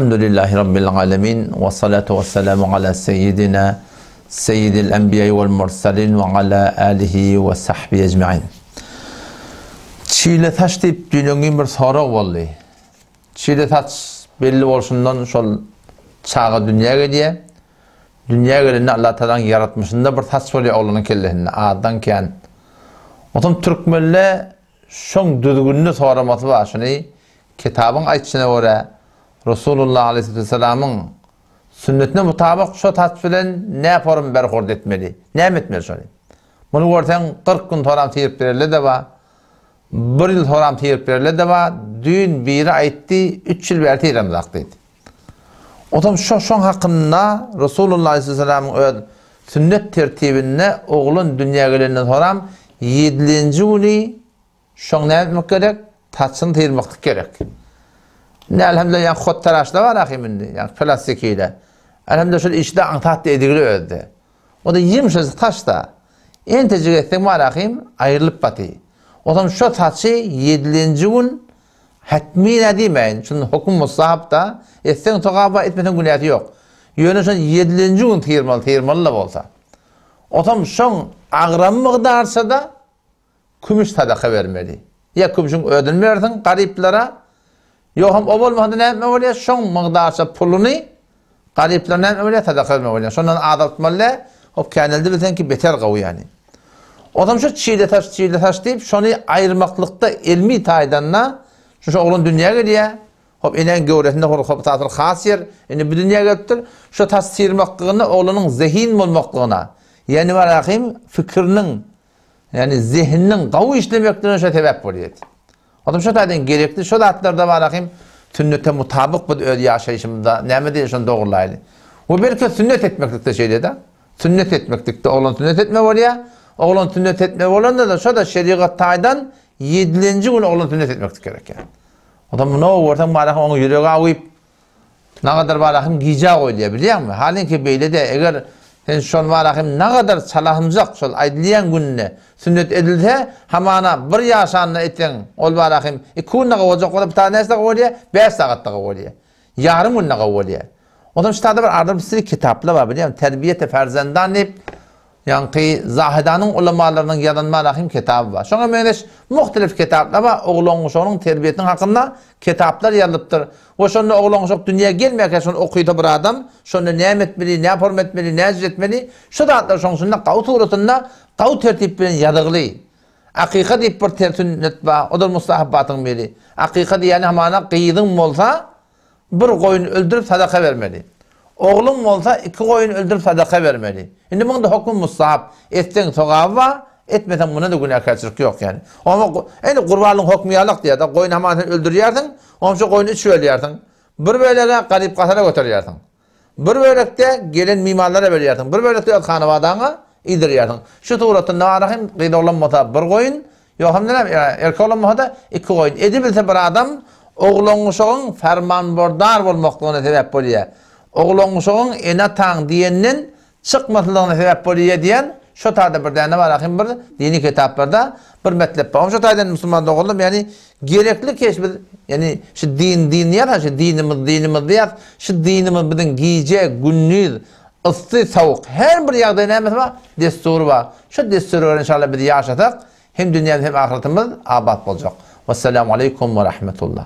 Elhamdülillahi Rabbil alemin we salatu we selamu ala seyyidina seyyidil enbiýa wal mursalin we ala alihi we sahbihi ecmain. Çile saç diýip düýn bir sorag boldy. Çile saç belli bolşundan şol çaga dünýä gelýär. Dünýä gelende Allah Tagalaň ýaratmyşynda bir saç bolýar oglanyň kellesinde, azdan kän. Onsoň türkmende şoň düzgünini soramasy bar, şuny kitabyň aýtşyna görä, Resulullah aleýhissalamyň sünnetine mutabyk şo saç bilen nä form berhurd etmeli, näme etmeli şony? Muny görseň 40 gün soram syryp bereli-de bar, bir ýyl soram syryp bereli-de bar, düýn biri aýtdy, üç ýyl bäri syremzak diýdi. Onsoň şo şoň hakynda Resulullah aleýhissalamyň öz sünnet tertibinde oglan dünýä gelenden soram ýedilenji güni şoň näme etmek gerek? Saçyny syrmaklyk gerek. Indi elhamdülillah ýaňky hotdaraşlar bar ahym indi, ýaňky plastikile. Elhamdülillah şol işde aňsat edigili özde. O-da ýumşajyk saç-da. Entejik etseň bar ahym aýrylyp baty. Onsoň şo saçy ýedilenji gün Hetmin-ä diýmäýin, şunda höküm mustahap-da, etseň sogaby bar, etmeseň günäsi ýok. Ýöne şony ýedilenji gün syrmaly, syrmaly-da bolsa. Otam şoň agramy mygdarça-da kümüş sadaka bermeli. Ýa kümşüň özüni bersiň garyplara, ýogsam o bolmasa-da näme bolýar, şoň mygdarça puluny Garyplara näme bolýar? Sadaka bermek bolýar. Şondan azaltmaly däl. Hop käneldi bilseňki beter gowy ýany. Onsoň şu çile saç, çile saç diýip şony aýyrmaklykda elmi taýdan-da şu şu oglan dünýä gelýär. Hop enäň göwresinde hor hop tasyr has ýer. Indi bu dünýä gelipdir. Şu tas syrmaklygyna oglanyň zehin bolmaklygyna, ýani barahym fikiriniň, ýani zehininiň gowy işlemekligine şo sebäp bolýar. Onsoň şo taýdan gerekli şo zatlarda barahym sünnete mutabyk biz öz ýaşaýşymyzda näme diýeli şony dogurlaýly. We belki sünnet etmeklikde şeýle-de. Sünnet etmeklikde oglan sünnet etme bolýar. Oglan sünnet etme bolanda-da şo-da şerigat taýdan ýedilenji gün oglan sünnet etmeklik gerek ýa. Onsoň muny görseň barahym onuň ýüregi awyp Nagadar barahym gijä goýulýar, bilýäňmi? Halyňky beýle-de, eger sen şol barahym nagadar çalahymjak şol aýdylýan gününe sünnet edilse, hamana bir ýaşanda etseň, ol barahym iki günde gowajak bolsa, bir sagat näçe dagy bolýar? Bäş sagat dagy bolýar. Ýarym günde gawy bolýar. Onsoň şu taýda bir adam siri kitaplar bar, bilýäňmi? Terbiýeti ferzendan diýip, Ýaňky Zahedanyň ulamalarynyň ýazan Malahym kitaby bar. Şoňa meňzeş muhtelif kitaplar bar, oglan-uşagynyň terbiýesiniň hakynda kitaplar ýazylypdyr. We şonda oglan-uşak dünýä gelmekä şony okysa bir adam, şonda näme etmeli, nä forma etmeli, näce etmeli, şu zatlar şoň içinde gawy suratynda, gawy tertip bilen ýazygly. Akyka diýip bir ter sünnet bar, o-da mustahabbatyň biri. Akyka diýýäni hamana gyzyň bolsa, Bir goýun öldürip sadaka bermeli. Ogluň bolsa iki goýun öldürip sadaka bermeli. Indi muňda hokmy mustahap. Etseň sogaby bar, etmeseň munda-da günäkärçilik ýok ýani. Oňa indi gurbanlygyň hokmy ýalak diýýär-de, goýun haman sen öldürýärsiň, oňça goýny üç bölýärsiň. Bir bölege garyp-gasara göterýärsiň. Bir bölekde gelen mimanlara berýärsiň, bir bölekde öz hanabadaňa iýdirýärsiň. Şu suratynda bar hem gyz oglan bolsa bir goýun, ýok hem näme erkek oglan bolsa-da iki goýun. Edibilse bir adam oglan-uşagyň fermanbordar bolmaklygyna sebäp bolýar. Oglan-uşagyň ene-ataň diýenden çykmaslygyna sebäp bolýar diýen şo taýda bir däne bar ahym bir dini kitaplarda bir metlep bar. Şo taýdan musulman doganlarym ýani gerekli keş biz ýani şu din din diýýäs şu dinimiz dinimiz diýýäs şu dinimiz biziň gije gündiz yssy sowuk her bir ýagdaý nämesi bar dessury bar. Şu dessura görä inşallah biz ýaşasak hem dünýämiz hem ahyretimiz abat boljak. Wessalamu aleýkum we rahmetullah.